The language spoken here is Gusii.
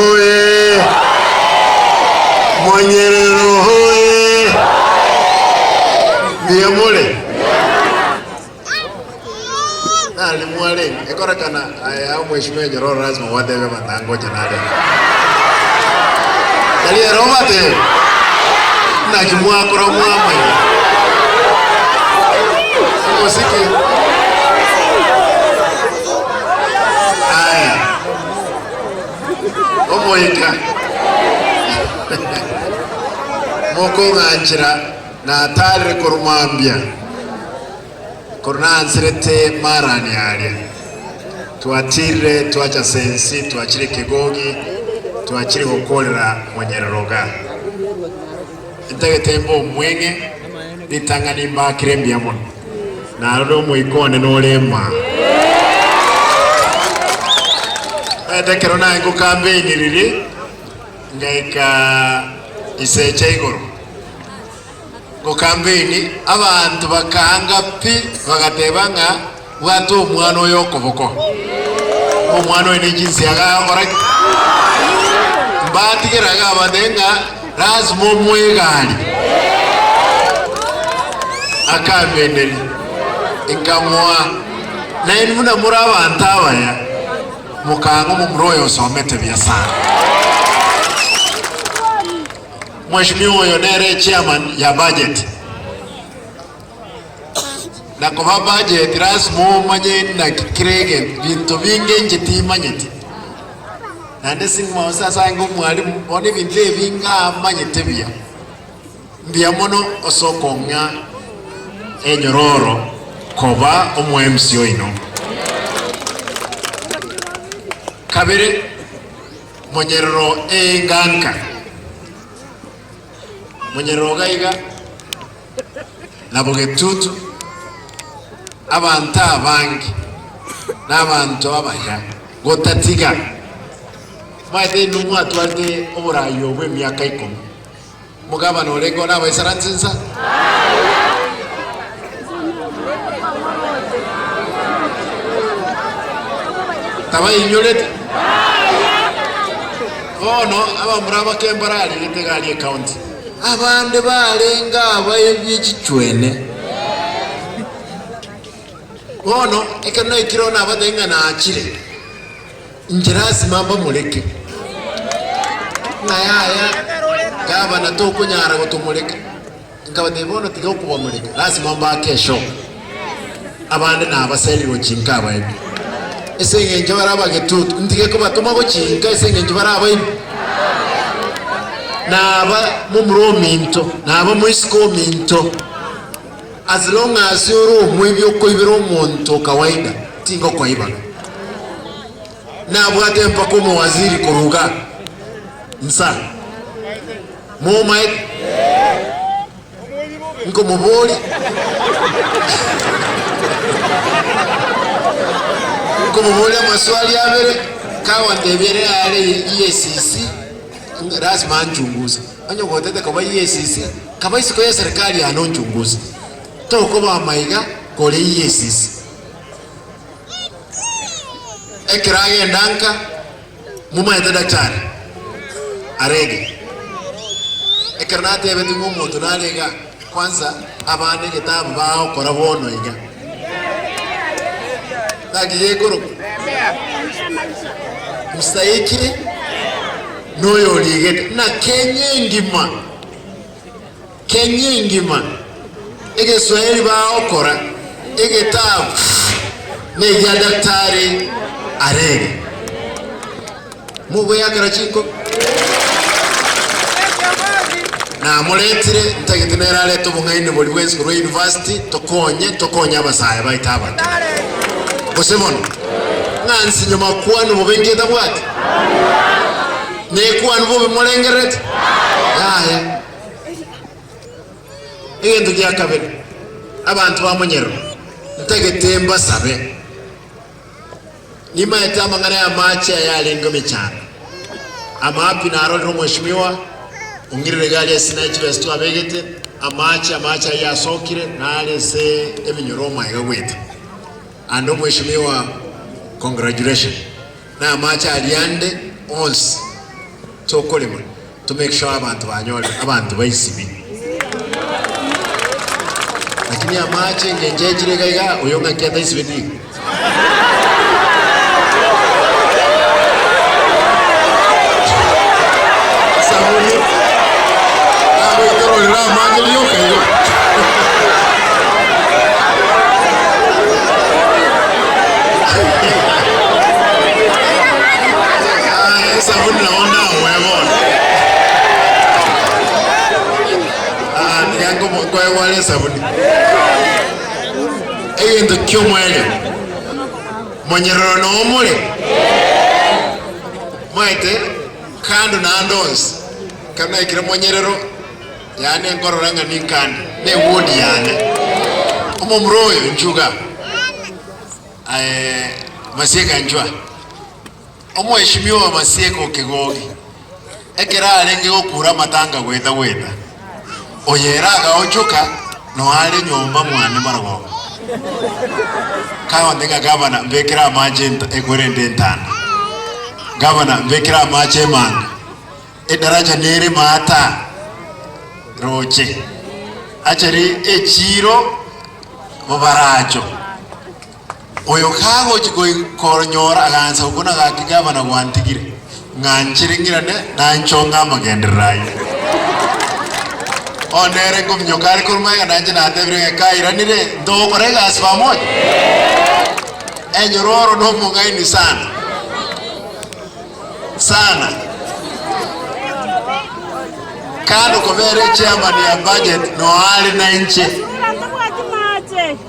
hoye! Monyerero hoye! Mbuya more? Nari mwarenge? Ekorekana aya omweshimiwa Nyororo lazima gwatebe abanto ngocha narenge. Tari ere obatebe? Naki mwakora mwamanya. Omosike. Aya. Omoika. Mokong'anchera natarire korwa mambia. Korwa nanserete marani aria, twatirire twacha sensi, twachire kegogi, twachire gokorera monyereroga. Ntagete mbe omweng'e, ritang'ani mbakire mbuya mono, narore omoika one nore maa. Omanyete ekero naye ngokambeini riria, ngaika isecha igoro. Gokambeini, abanto bakaanga pi, bagateba ng'a, Bwata omwana oyo okoboko. Omwana oyo ne chinsiaga agokora ki? Mbatigeraga abatebe ng'a lasima omoe egari. Akambeneria, nkamoa. Nainwe buna more abanto abaya, mokaanga omomura oyo osomete buya sana. Mheshimiwa oyo nere chairman ya budget na koba budget lasima omanye naki kera egento binto binge inche timanyeti naende sing'o ase asange omwalimu bono ebinto ebi ngamanyete buya mbuya mono ase okong'a enyororo koba omo MC oino. Kabere. Monyerero enganka, monyerero iga iga, na bogetutu, abanto abange na abanto abaya, gotatiga maete inwe mwatwarete oboraai obwo emiaka ikomi, omogabana orenge oo nabaisaranse insa? Tabainyorete? Bono abamura abake mbararigete egari ecounty, abande barenge abaebie chichwene. Bono ekero naikire oo nabatebia ng'a nachire. Inche lasima mbamoreke, ng'a yaya, gavana tokonyara gotomoreka. Nkabatebia bono tiga okobamoreka, lasima mbaake eshoka. Abande nabaserie gochia inka abaebi, ase eng'encho bare abagetutu, ntige kobatoma gochia inka ase eng'encho bare abaebi. Naba momura ominto, naba moiseke ominto, as long as ore omoibi okoibera omonto kawaida, tingokoibaga. Nabwate mpaka omowaziri korwa igaa nsa. Momaete? Nkomoboria. Nkomoboria amaswali abere, kagontebia ere are EACC, lazima anchunguze. Onye gotete koba EACC, kaba isiko ya serikali yane onchunguze. Tokoba amaiga kore EACC. Ekero agenda nka, momaete daktari arenge. Ekero natebete ng'a omonto nare iga, kwanza abande egetabu bagokora bono iga. Naki gekorokwa? Mstahiki noyo origete. Na Kenya engima, Kenya engima egeswahili bagokora egetabu negia Daktari Arege. Mogoyakera chinko? Namoretire ntagete nere arete obong'aini boria bwensi korwa university tokonye tokonye abasae baito abake. Gose bono ng'a nsinyo makwanu bobe nki etabwati? Nekwanu bobe morengererete? Yaya. Egento gia kabere, abanto ba monyerero, ntagete mbasabe, nimaete amang'ana y'amache aya arenge emechando. Amapi narorire omweshimiwa ong'irire egari ase Sinai chibesa twabegete, amache amache ayio asokire nare ase ebinyoro omaiga goeta. And omweshimiwa congratulation. Na amache aria ande onsi. Tokorema to make sure abanto banyorire abanto baisibi. Lakini amache engencho echire iga iga oyo ng'aki ataisibeti iga. Esabuni nagoitororera amache rioka igo. Ah, esabuni nabo ndamoe bono. Ah, tiga nkomo- nkoegware esabuni. Egento ki'omoerio, monyerero nomore, moete kando naende onsi, ekero naikire monyerero, yaani nkorora ng'a ninkande, na ewodi yane. Omomura oyo nchuga, aye Masieka nchwa, omweshimiwa Masieka o Kegogi, ekero arenge gokura amatanga goeta goeta, oyo ere agaonchoka noare nyomba mwane marogoba. Kagontebia ng'a gavana mbekere amache enta ekwerende entanda, gavana mbekere amache emanga, edaraja nere maata roche, achari echiro bobaracho. Oyo kagochia konyora agansa gokuna gaki gavana gwantigire, ng'a nchere ng'irane nanchonge amagenderero aye. Bono nere nkominyoka are korwa magega nainche natebire ng'a kairanire ntogokora egasi pamoja. Enyororo nomong'aini sana sana. Kando kobera echairman ya budget noare nainche.